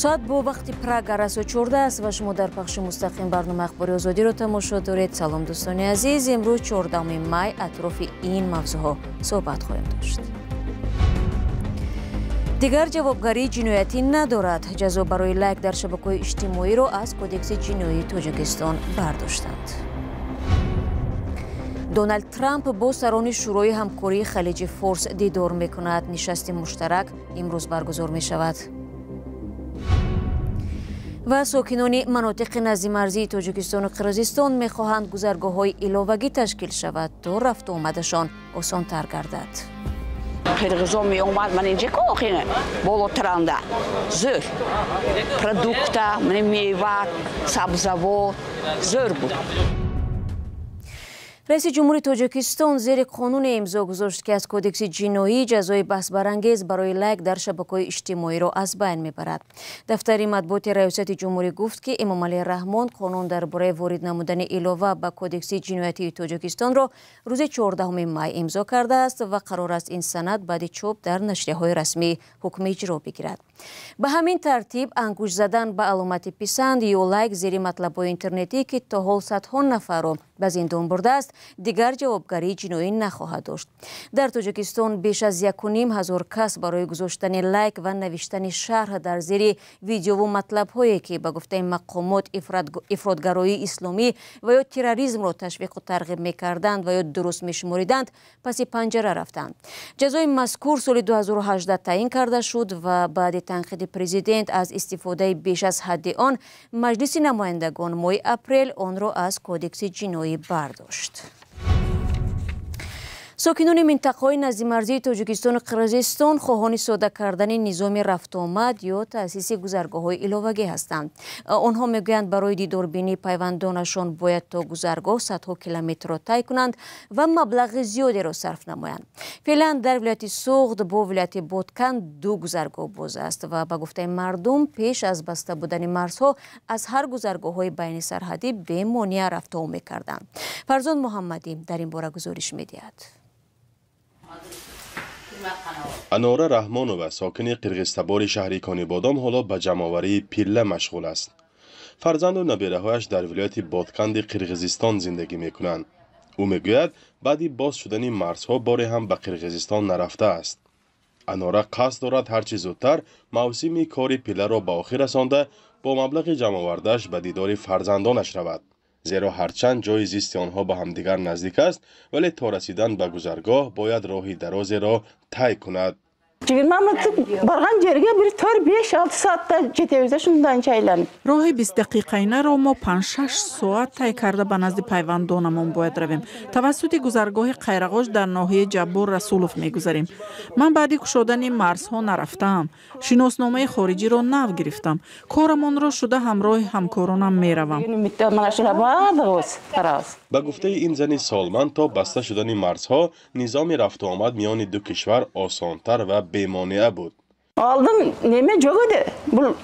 Соат бо вақти Прага расо 14 аст ва шумо дар пахши мустақим барномаи Ахбори Озодиро тамошо доред. Салом, дӯстони азиз. Имрӯз 14 май атрофи ин мавзӯъҳо суҳбат хоҳем дошт. Дигар ҷавобгарии ҷиноятӣ надорад. Ҷазо барои лайк дар шабакаҳои иҷтимоиро аз Кодекси ҷиноии Тоҷикистон бардоштанд. Доналд Трамп бо сарони Шӯрои ҳамкории Халиҷи Форс дидор мекунад. Нишасти муштарак имрӯз баргузор мешавад. Ва сокинони манотиқи наздимарзии Тоҷикистону Қирғизистон мехоҳанд гузаргоҳҳои иловагӣ ташкил шавад, то рафту омадашон осонтар гардад. Қирғизо меомад, ман инҷа кохина болотаранда зӯр продукта, мева, сабзавот зӯр буд. Раиси ҷумҳури Тоҷикистон зери қонуне имзо гузошт, ки аз Кодекси ҷиноӣ ҷазои баҳсбарангез барои лайк дар шабакаҳои иҷтимоиро аз байн мебарад. Дафтари матбуоти Раёсати ҷумҳурӣ гуфт, ки Эмомалӣ Раҳмон қонун дар бораи ворид намудани илова ба Кодекси ҷиноятии Тоҷикистонро рӯзи 14 май имзо кардааст ва қарор аст ин санад баъди чоп дар нашрияҳои расмӣ ҳукми иҷро бигирад. Ба ҳамин тартиб, ангушт задан ба аломати писанд ё лайк зери матлабҳои интернетӣ, ки то ҳол садҳо нафарро ба зиндон бурдааст, дигар ҷавобгарии ҷиноӣ нахоҳад дошт. Дар Тоҷикистон беш аз 1500 кас барои гузоштани лайк ва навиштани шарҳ дар зери видеову матлабҳое, ки ба гуфтаи мақомот ифротгароии исломӣ ва ё терроризмро ташвиқу тарғиб мекарданд ва ё дуруст мешумориданд, паси панҷара рафтанд. Ҷазои мазкур соли 2018 таъин карда шуд ва баъди танқиди президент аз истифодаи беш аз ҳадди он Маҷлиси намояндагон моҳи апрел онро аз Кодекси ҷиноӣ бардошт. Сокинони минтақаҳои наздимарзии Тоҷикистону Қирғизистон хоҳони сода кардани низоми рафтуомад ё таъсиси гузаргоҳҳои иловагӣ ҳастанд. Онҳо мегӯянд, барои дидорбинии пайвандонашон бояд то гузаргоҳ садҳо километрро тай кунанд ва маблағи зиёдеро сарф намоянд. Феълан дар вилояти Суғд бо вилояти Боткан ду гузаргоҳ боз аст ва ба гуфтаи мардум, пеш аз баста будани марзҳо аз ҳар гузаргоҳҳои байнисарҳадӣ бемонеа рафтуом мекарданд. Фарзон Муҳаммадӣ дар ин бора гузориш медиҳад. Анора Раҳмонова, сокини қирғизтабори шаҳри Конибодом, ҳоло ба ҷамъоварии пилла машғул аст. Фарзанду набераҳояш дар вилояти Ботканди Қирғизистон зиндагӣ мекунанд. Ӯ мегӯяд, баъди боз шудани марзҳо боре ҳам ба Қирғизистон нарафтааст. Анора қасд дорад ҳарчи зудтар мавсими кори пилларо ба охир расонда, бо маблағи ҷамъовардааш ба дидори фарзандонаш равад. Зеро ҳарчанд ҷои зисти онҳо ба ҳамдигар наздик аст, вале то расидан ба гузаргоҳ бояд роҳи дарозеро тай кунад. Барган жерге бир 4-5-6 саатта жетебиз да шундан айланып. Роҳи 20 дақиқаинаро мо 5-6 соат тай карда ба назди пайвандонамон бояд равем. Тавассути гузаргоҳи Қайрағош дар ноҳияи Ҷаббор Расулов мегузарем. Ман баъди кушодани марзҳо нарафтаам. Шиносномаи хориҷиро нав гирифтам. Корамонро шуда ҳамроҳи ҳамкоронам меравам. Ба гуфтаи ин зани солманд, то баста шудани марзҳо низоми рафтуомад миёни ду кишвар осонтар ва бемонеа буд. Алдын неме жок эди, бул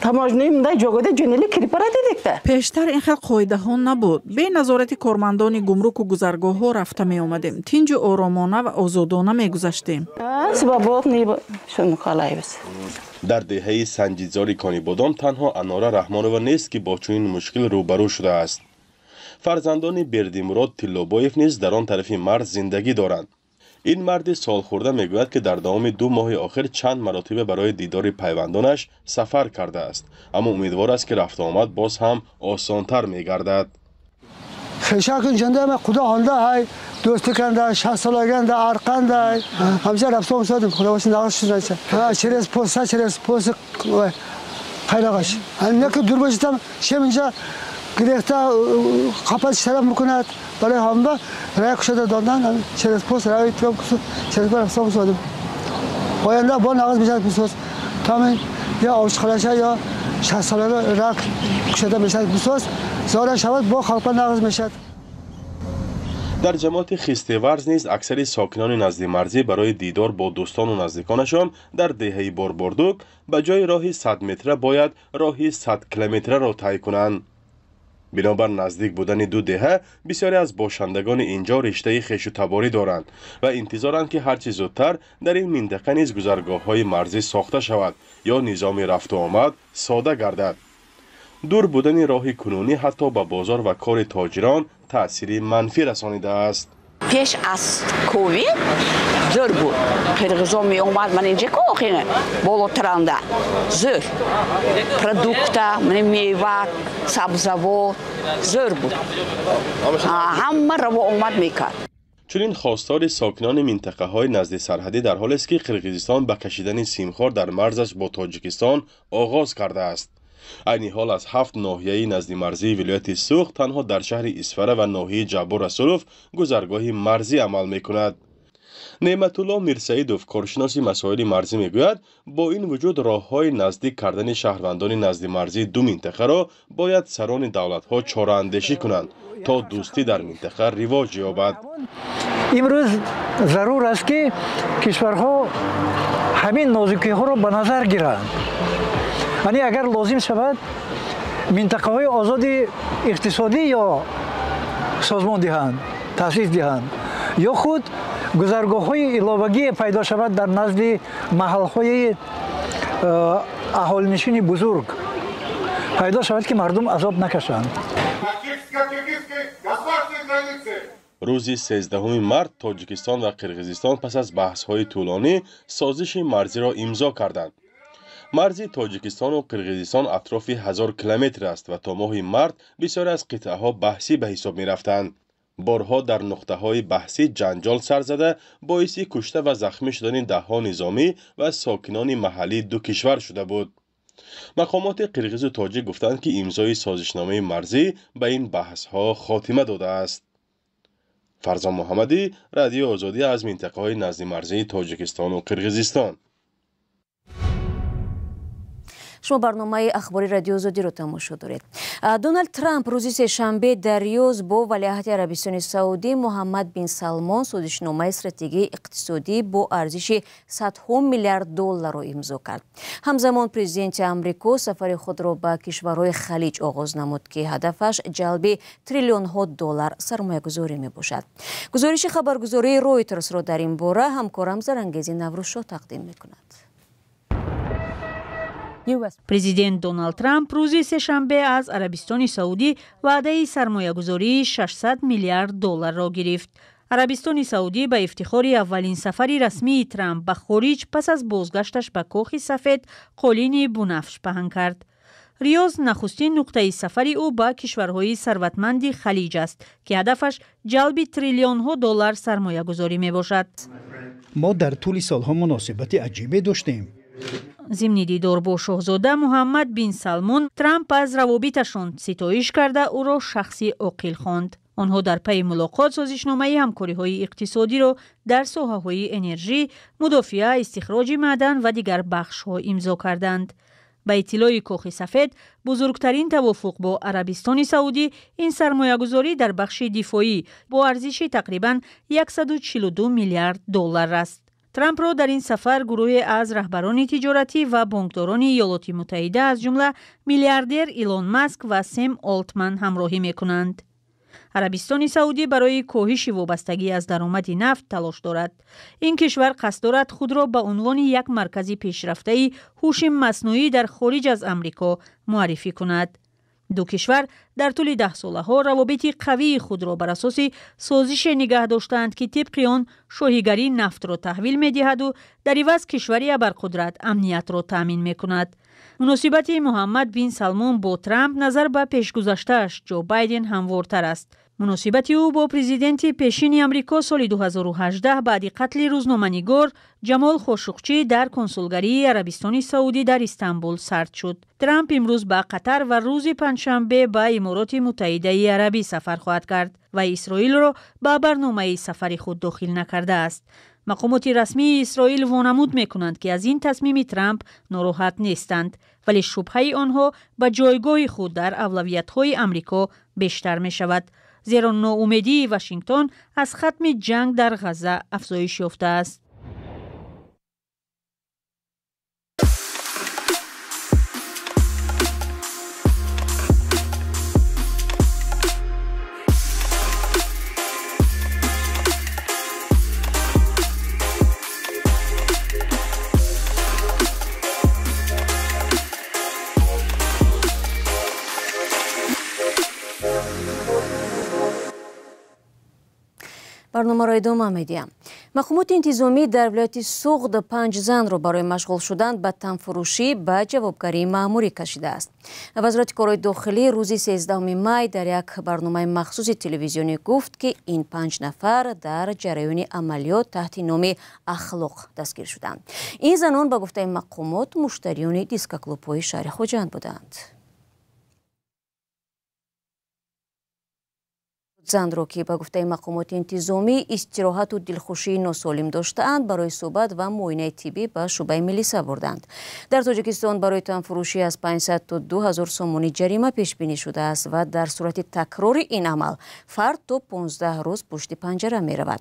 таможня мындай жок эди, жөн эле кирип барат элек да. Пештар ин хел қоидаҳо набуд. Бе назорати кормандони гумруку гузаргоҳҳо рафта меомадем, тинҷу оромона ва озодона мегузаштем. Свободный, шуну каалайбиз. Дар деҳаи Санҷидзори Конибодом танҳо Анора Раҳмонова нест, ки бо чунин мушкил рӯбарӯ шудааст. Фарзандони Бердимурод Тиллобоев низ дар он тарафи марз зиндагӣ доранд. Ин марди солхӯрда мегӯяд, ки дар давоми 2 моҳи охир чанд маротиба барои дидори пайвандонаш сафар кардааст, аммо умедвор аст, ки рафтуомад боз ҳам осонтар мегардад. Хешакун худо ҳонда ҳай дӯстӣ канда 60 солаганда арқанда ҳамҷа рафту омадем, худо боша, нағз шуданча через пост, через пост Қайрағаш неки дур бошитам шеминҷа гирехта қапат тараф мекунад. Барои ҳамба рая кушода додан, через пост раи через пост рафту омадем. Оянда бо нағз мешавад, бисоз тамин ё овчхалаша ё 60 солага рак кушода мешавад, бисоз зора шавад, бо халқа нағз мешавад. Дар ҷамоати Хистеварз низ аксари сокинони наздимарзӣ барои дидор бо дӯстону наздиконашон дар деҳаи Борбордук ба ҷои роҳи 100 метра бояд роҳи 100 километраро тай кунанд. Бинобар наздик будани ду деҳа, бисёре аз бошандагони инҷо риштаи хешу таборӣ доранд ва интизоранд, ки ҳарчи зудтар дар ин минтақа низ гузаргоҳҳои марзӣ сохта шавад ё низоми рафту омад сода гардад. Дур будани роҳи кунунӣ ҳатто ба бозор ва кори тоҷирон таъсири манфӣ расонидааст. Пеш аз ковид зӯр буд. Қирғизо меомад, ман инҷа ку охина болотаранда. Зӯр. Продукта, ман мева, сабзавот зӯр буд. Ҳама раво омад мекард. Чунин хостори сокинони минтақаҳои назди сарҳадӣ дар ҳолест, ки Қирғизистон ба кашидани симхор дар марзаш бо Тоҷикистон оғоз кардааст. Айни ҳол аз 7 ноҳияи наздимарзии вилояти Суғд танҳо дар шаҳри Исфара ва ноҳияи Ҷаббор Расулов гузаргоҳи марзӣ амал мекунад. Неъматулло Мирсаидов, коршиноси масоили марзӣ, мегӯяд, бо ин вуҷуд роҳҳои наздик кардани шаҳрвандони наздимарзии ду минтақаро бояд сарони давлатҳо чораандешӣ кунанд, то дӯстӣ дар минтақа ривоҷ ёбад. Имрӯз зарур аст, ки кишварҳо ҳамин нозукиҳоро ба назар гиранд. Яъне агар лозим шавад, минтақаҳои озоди иқтисодӣ ё созмон диҳанд, таъсис диҳанд, ё худ гузаргоҳҳои иловагие пайдо шавад дар назди маҳалҳои аҳолинишини бузург пайдо шавад, ки мардум азоб накашанд. Рӯзи 13 март Тоҷикистон ва Қирғизистон пас аз баҳсҳои тӯлонӣ созиши марзиро имзо карданд. Марзи Тоҷикистону Қирғизистон атрофи 1000 километр аст ва то моҳи март бисёре аз қитъаҳо баҳсӣ ба ҳисоб мерафтанд. Борҳо дар нуқтаҳои баҳсӣ ҷанҷол сар зада, боиси кушта ва захмӣ шудани даҳҳо низомӣ ва сокинони маҳаллии ду кишвар шуда буд. Мақомоти қирғизу тоҷик гуфтанд, ки имзои созишномаи марзӣ ба ин баҳсҳо хотима додааст. Фарзон Муҳаммадӣ, Радиои Озодӣ, аз минтақаҳои наздимарзии Тоҷикистону Қирғизистон. Шумо барномаи ахбори Радиои Озодиро тамошо доред. Доналд Трамп рӯзи сешанбе дар Риёз бо валиаҳди Арабистони Саудӣ Муҳаммад бин Салмон созишномаи стратегии иқтисодӣ бо арзиши садҳо миллиард долларро имзо кард. Ҳамзамон президенти Амрико сафари худро ба кишварҳои Халиҷ оғоз намуд, ки ҳадафаш ҷалби триллионҳо доллар сармоягузорӣ мебошад. Гузориши хабаргузории Ройтерсро дар ин бора ҳамкорам Зарангези Наврӯзшоҳ тақдим мекунад. Президент Доналд Трамп рӯзи сешанбе аз Арабистони Саудӣ ваъдаи сармоягузории 600 миллиард долларро гирифт. Арабистони Саудӣ ба ифтихори аввалин сафари расмии Трамп ба хориҷ пас аз бозгашташ ба Кохи Сафед қолини бунафш паҳн кард. Риёз нахустин нуқтаи сафари ӯ ба кишварҳои сарватманди Халиҷ аст, ки ҳадафаш ҷалби триллионҳо доллар сармоягузорӣ мебошад. Мо дар тӯли солҳо муносибати аҷибе доштем. Зимни дидор бо шоҳзода Муҳаммад бин Салмон, Трамп аз равобиташон ситоиш карда, ӯро шахси оқил хонд. Онҳо дар пайи мулоқот созишномаи ҳамкориҳои иқтисодиро дар соҳаҳои энержӣ, мудофиа, истихроҷи маъдан ва дигар бахшҳо имзо карданд. Ба иттилои Кохи Сафед, бузургтарин тавофуқ бо Арабистони Саудӣ ин сармоягузорӣ дар бахши дифоӣ бо арзиши тақрибан 142 миллиард доллар аст. Трампро дар ин сафар гурӯҳе аз раҳбарони тиҷоратӣ ва бонкдорони Иёлоти Муттаҳида, аз ҷумла миллиардер Илон Маск ва Сем Олтман ҳамроҳӣ мекунанд. Арабистони Саудӣ барои коҳиши вобастагӣ аз даромади нафт талош дорад. Ин кишвар қасд дорад худро ба унвони як маркази пешрафтаи ҳуши маснуӣ дар хориҷ аз Амрико муаррифӣ кунад. Ду кишвар дар тӯли даҳсолаҳо равобити қавии худро бар асоси созише нигаҳ доштаанд, ки тибқи он шоҳигарӣ нафтро таҳвил медиҳаду дар иваз кишвари абарқудрат амниятро таъмин мекунад. Муносибати Муҳаммад бин Салмон бо Трамп назар ба пешгузаштааш Ҷо Байден ҳамвортар аст. Муносибати ӯ бо президенти пешини Амрико соли 2018 баъди қатли рӯзноманигор Ҷамол Хошуқчӣ дар консулгарии Арабистони Саудӣ дар Истанбул сард шуд. Трамп имрӯз ба Қатар ва рӯзи панҷшанбе ба Имороти Муттаҳидаи Арабӣ сафар хоҳад кард ва Исроилро ба барномаи сафари худ дохил накардааст. Мақомоти расмии Исроил вонамуд мекунанд, ки аз ин тасмими Трамп нороҳат нестанд, вале шубҳаи онҳо ба ҷойгоҳи худ дар авлавиятҳои Амрико бештар мешавад, зеро ноумедии Вашингтон аз хатми ҷанг дар Ғазза афзоиш ёфтааст. Барномаро идома медиҳам. Мақомоти интизомӣ дар вилояти Суғд 5 занро барои машғул шудан ба танфурӯшӣ ба ҷавобгарии маъмурӣ кашидааст. Вазорати корҳои дохилӣ рӯзи 13 май дар як барномаи махсуси телевизионӣ гуфт, ки ин 5 нафар дар ҷараёни амалиёт таҳти номи ахлоқ дастгир шуданд. Ин занон ба гуфтаи мақомот муштариёни дискоклубҳои шаҳри Хуҷанд буданд. Занро, ки ба гуфтаи мақомоти интизомӣ истироҳату дилхушии носолим доштаанд, барои суҳбат ва муоинаи тиббӣ ба шӯъбаи милиса бурданд. Дар Тоҷикистон барои танфурӯшӣ аз 500 то 2000 сомонӣ ҷарима пешбинӣ шудааст ва дар сурати такрори ин амал фард то 15 рӯз пушти панҷара меравад.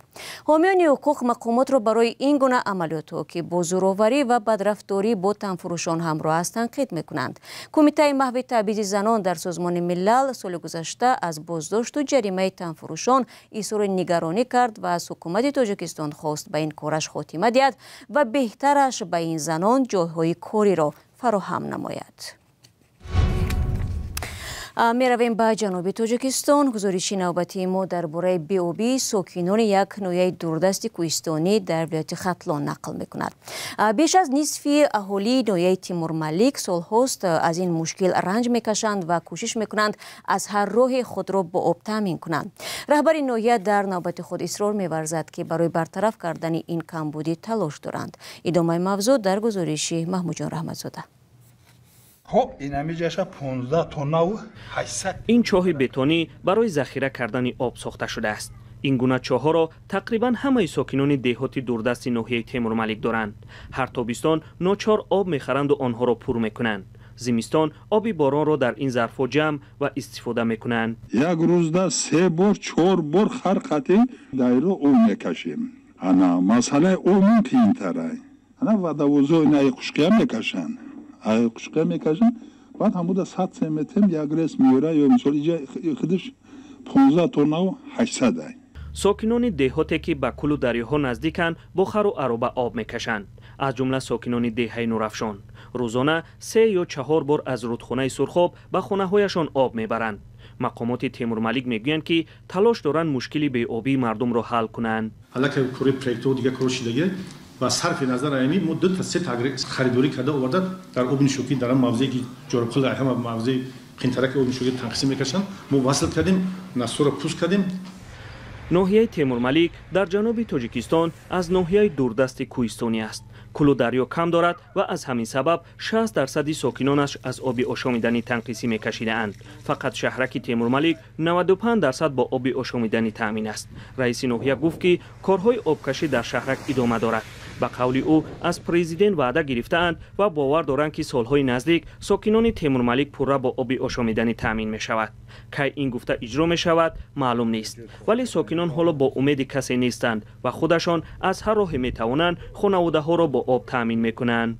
Ҳомиёни ҳуқуқ мақомотро барои ин гуна амалиётҳо, ки бо зӯроварӣ ва бадрафторӣ бо танфурӯшон ҳамроҳ аст, танқид мекунанд. Кумитаи маҳви таъбизи занон дар Созмони Милал соли гузашта аз боздошту ҷаримаи танфурӯшон изҳори нигаронӣ кард ва аз ҳукумати Тоҷикистон хост ба ин кораш хотима диҳад ва беҳтараш ба ин занон ҷойҳои кориро фароҳам намояд. Меравем ба ҷануби Тоҷикистон. Гузориши навбатии мо дар бораи беобии сокинони як ноҳияи дурдасти кӯҳистонӣ дар вилояти Хатлон нақл мекунад. Беш аз нисфи аҳолии ноҳияи Тимурмалик солҳост аз ин мушкил ранҷ мекашанд ва кӯшиш мекунанд аз ҳар роҳе худро бо об таъмин кунанд. Раҳбари ноҳия дар навбати худ исрор меварзад, ки барои бартараф кардани ин камбудӣ талош доранд. Идомаи мавзӯъ дар гузориши Маҳмудҷон Раҳматзода. Ин чоҳи бетонӣ барои захира кардани об сохта шудааст. Ин гуна чоҳҳоро тақрибан ҳамаи сокинони деҳоти дурдасти ноҳияи Темурмалик доранд. Ҳар тобистон ночор об мехаранду онҳоро пур мекунанд. Зимистон оби боронро дар ин зарфҳо ҷамъ ва истифода мекунанд. Як рӯзда 3 бор 4 бор харқати дайро об мекашем. Ана масъалаи об қиинтарай. Ана вадавозои наи қушқия мекашанд. Қушқа мекашанд, баъд ҳамуда 100 см як рес меора ё мисол иҷа худаш 15 тоннаву 800 ай. Сокинони деҳоте, ки ба кӯлу дарёҳо наздиканд, бо хару ароба об мекашанд. Аз ҷумла сокинони деҳаи Нурафшон. Рӯзона 3 ё 4 бор аз рудхонаи Сурхоб ба хонаҳояшон об мебаранд. Мақомоти Темурмалик мегӯянд, ки талош доранд мушкили беобии мардумро ҳал кунанд. Аллакай кори проектҳо дигар кор шидагӣ ва сарфи назар ами мо 2 та 3 та харидорӣ карда оварда дар оби нӯшокӣ дар мавзее ки Ҷорабқул ҳама мавзеи қинтараки оби нӯшокӣ танқисӣ мекашанд, мо васл кардем, насоро пӯст кардем. Ноҳияи Темурмалик дар ҷануби Тоҷикистон аз ноҳияи дурдасти кӯҳистонӣ аст. Кӯлу дарё кам дорад ва аз ҳамин сабаб 60% сокинонаш аз оби ошомиданӣ танқисӣ мекашидаанд. Фақат шаҳраки Темурмалик 95% бо оби ошомиданӣ таъмин аст. Раиси ноҳия гуфт, ки корҳои обкашӣ дар шаҳрак идома дорад. Ба қавли ӯ аз президент ваъда гирифтаанд ва бовар доранд, ки солҳои наздик сокинони Темурмалик пурра бо оби ошомиданӣ таъмин мешавад. Кай ин гуфта иҷро мешавад, маълум нест. Вале сокинон ҳоло бо умеди касе нестанд ва худашон аз ҳар роҳе метавонанд хонаводаҳоро бо об таъмин мекунанд.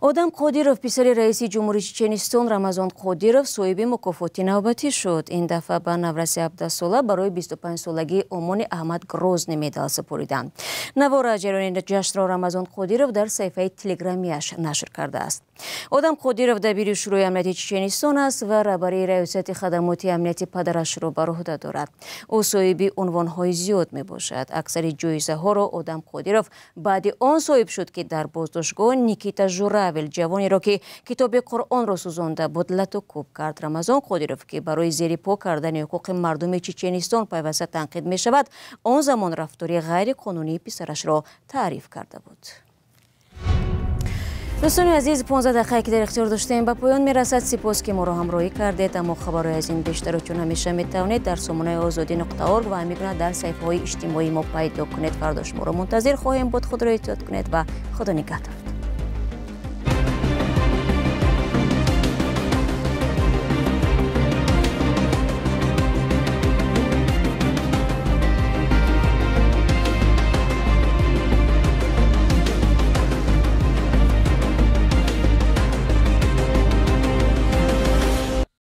Одам Қодиров, писари раиси ҷумҳури Чеченистон Рамазон Қодиров, соҳиби мукофоти навбатӣ шуд. Ин дафъа ба навраси 17-сола барои 25-солагии Омони Аҳмад Грозный медал супориданд. Навора ҷараёни ҷашнро Рамазон Қодиров дар саҳифаи телеграмияш нашр кардааст. Одам Қодиров дабири Шӯрои амнияти Чеченистон аст ва раҳбарии раёсати хадамоти амнияти падарашро бар уҳда дорад. Ӯ соҳиби унвонҳои зиёд мебошад. Аксари ҷоизаҳоро Одам Қодиров баъди он соҳиб шуд, ки дар боздоштгоҳ Никита Журавел, ҷавонеро, ки китоби Қуръонро сӯзонда буд, лату кӯб кард. Рамазон Қодиров, ки барои зери по кардани ҳуқуқи мардуми Чеченистон пайваста танқид мешавад, он замон рафтори ғайриқонунии писарашро таъриф карда буд. Дӯстони азиз, 15 дақиқае ки дар ихтиёр доштем ба поён мерасад. Сипос, ки моро ҳамроҳӣ кардед. Аммо хабарҳои аз ин бештарро чун ҳамеша метавонед дар сомонаи озодӣ.org ва ҳамин гуна дар саҳифаҳои иҷтимоии мо пайдо кунед. Фардо шуморо мунтазир хоҳем буд. Худро эҳтиёт кунед ва Худо нигаҳдор.